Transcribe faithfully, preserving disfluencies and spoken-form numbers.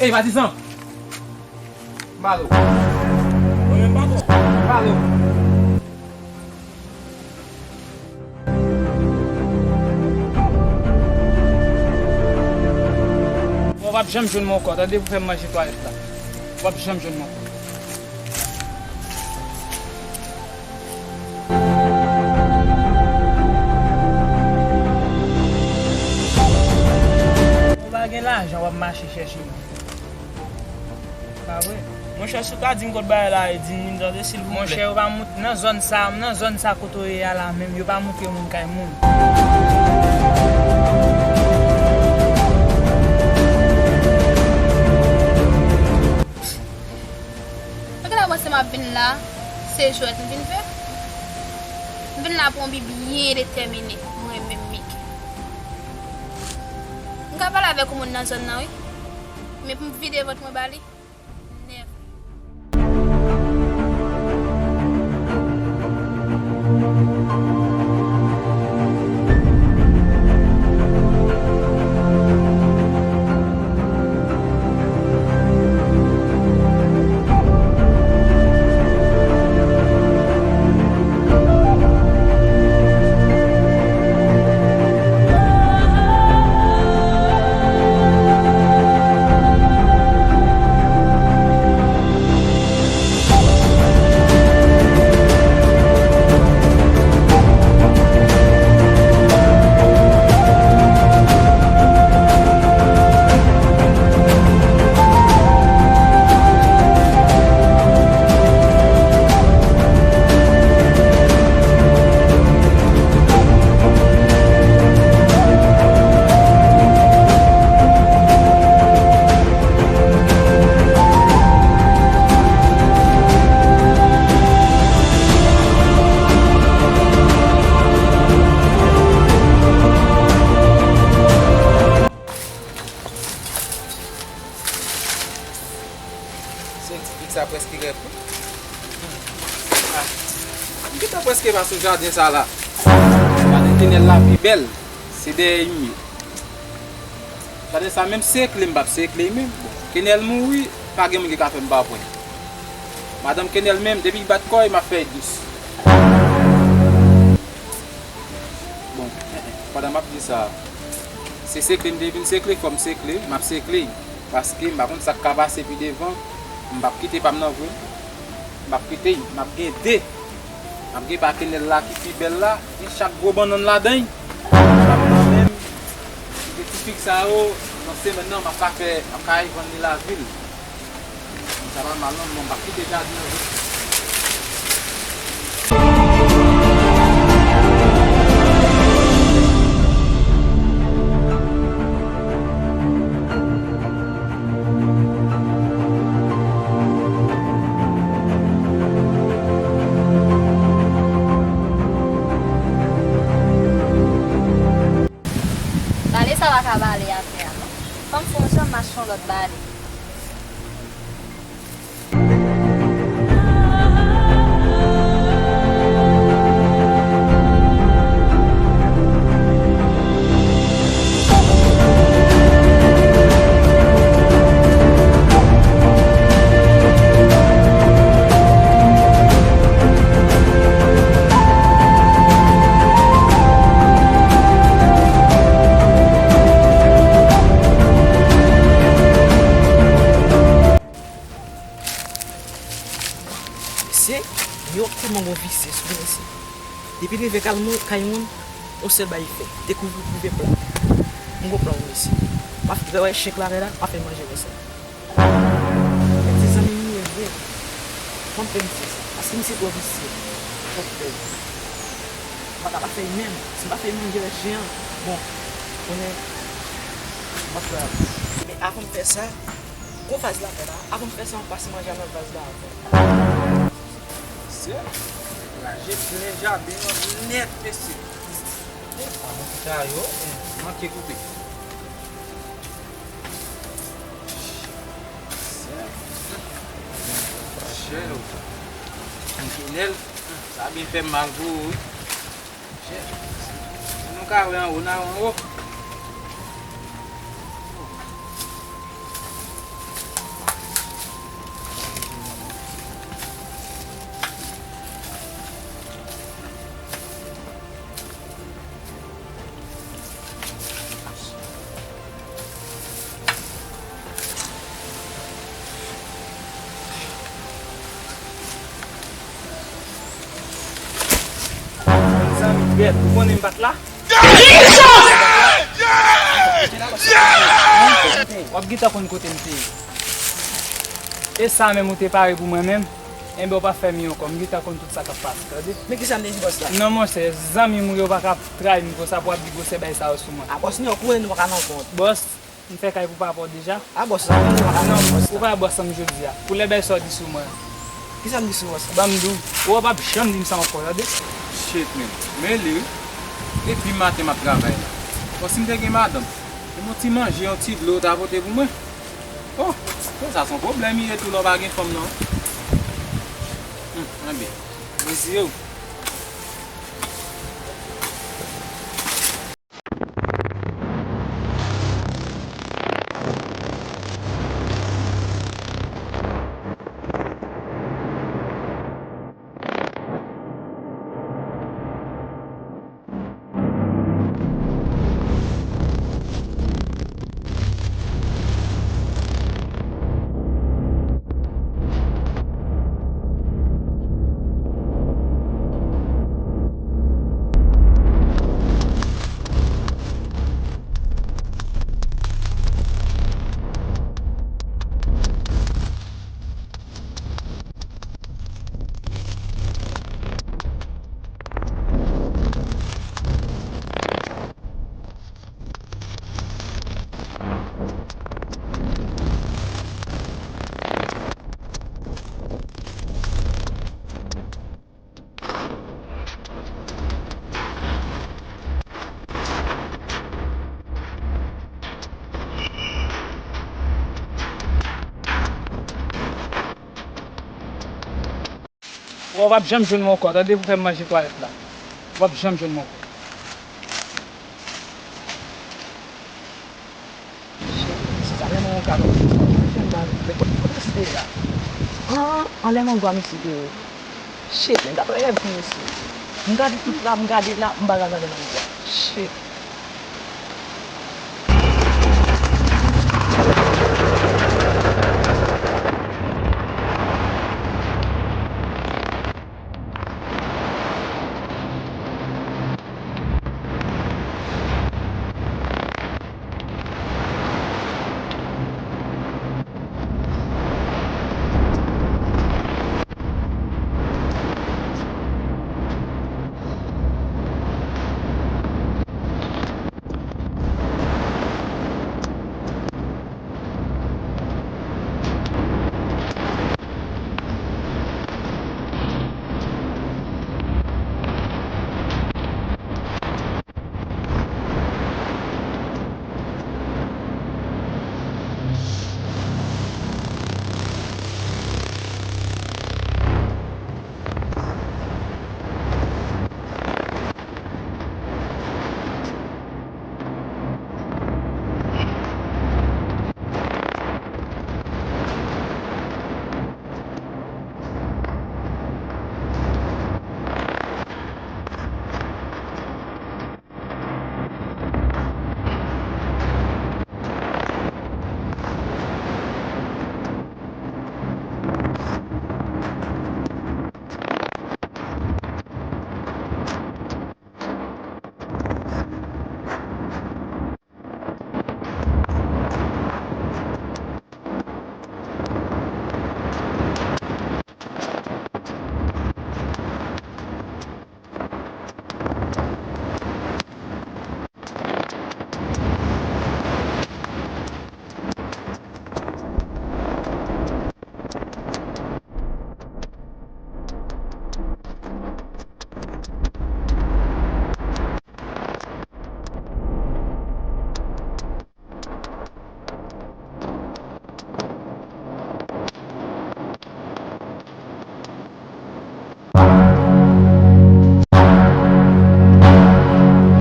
Ey, patizan! M pale w. Mwen menm pa bon. M pale w. Bon, w ap janm jwenn mwen ankò, tande, pou fè m manje twalèt la. W ap janm jwenn mwen ankò. Ou pa gen lajan, w ap mache chèche moun. Pa vre? Monchè, si w ka di m kot bagay la ye, di m wi, tande, silvouplè. Monchè, yo pa mout-, nan zòn sa, nan zòn sa kote w ye a la menm, yo pa moutre moun kay moun. Ou genlè panse m ap vin la, se jwèt m vin fè? M vin la pou yon bi byen detèmine, mwen menm Miki. M ka pale avèk yon moun nan zòn nan, wi. Men pou m vide vant mwen ba li, never. Se ti pik sa prèske rèv wi. Ah. M gentan prèske pa sou jaden sa la. Jaden Kenèl la pi bèl. Se dèyè m ye. Jaden sa menm sekle m p ap sekle menm. Bon, Kenèl mouri, pa gen moun ki ka fè m pa pwen. Madanm Kenèl menm, depi l bat kò l, m ap fè l dous. Bon, pandan m ap di sa, se sekle m te vin sekle, fò m sekle, m ap sekle. Paske m pa konn sa k ka pase pi devan, m p ap kite pa m nan vre. M ap kite, m ap gen de. M ap gen pa Kenèl la ki pi bèl la, gen chak gwo bannann ladan l. Sa m nan menm, gen ti fig sa yo, nan semèn nan, m ap ka fè, m ap ka al vann li lavil. Sa pa mal non, bon, m p ap kite jaden an vre. Bale sa pa ka bale atè a non. Fò m fè yon jan m mache yon lòt bale. Mesye, New York tèlman gon visye sou mesye. Depi l rive kay moun, kay moun, yon sèl bagay fè, dekouvri, kouvri plak. M gon plan pou mesye. M ap fè wè chen k lave la, m ap fè manje mesye. Men ti zanmi m ye vre. Fò m fè misye sa, paske misye twò visye. Fò m fè l. M pa ka pa fè l menm. Si m pa fè l manje lè chen an, bon, konnen m ap fè l. Men avan m fè sa, Gon vaz la fè la. Avan m fè sa, m pase manje a nan vaz la ankò. Mesye, raje plen jaden an nèt, mesye. Avan ki ta yo, eh, manke koupe. Mesye. Chè, Kenèl, sa byen fè m mal pou ou, wi. Chè, si nou ka wè anwo, n a wè anwo. Bèt, ou konnen m pa t la? W ap gentan konn kote m te ye. E sa menm ou te pare pou mwen menm? Enben, w pa fè m yo ankò. M gentan konn tout sa k ap pase, tande? Men kisa m te di bòs la? Non, monchè, zanmi m yo pa ka trayi m konsa pou w ap di gwosè bagay sa yo sou mwen. A bòs, nou konnen nou pa ka nan kont. Bòs, m fè kay pou papa w deja. A bòs, nou pa ka nan kont bòs la. Ou pa bòs an m jodi a. Pou lè bagay sa w di sou mwen. Kisa m di sou bòs la? Ban m di w. Ou p ap janm di m sa ankò, tande? Shit, man. Men li, wi. Depi maten m ap travay la. Bon, si m te gen madanm, yon ti manje, yon ti dlo, w ta pote pou mwen. Oh, sa se yon pwoblèm li ye tou lè w pa gen fanm nan. Hmm, anben, mezire w. Bro, w p ap janm jwenn mwen ankò, tande, pou fè m manje twalèt la. W p ap janm jwenn mwen ankò. Shit, misye sa renmen yon gad, wi. Misye mal, men kote, kote misye ye la? Ah, anlè nan dwa misye te ye. Shit, men gad rèv pou misye. M gade tout la, m gade la, m pa ka gade nan dwa. Shit.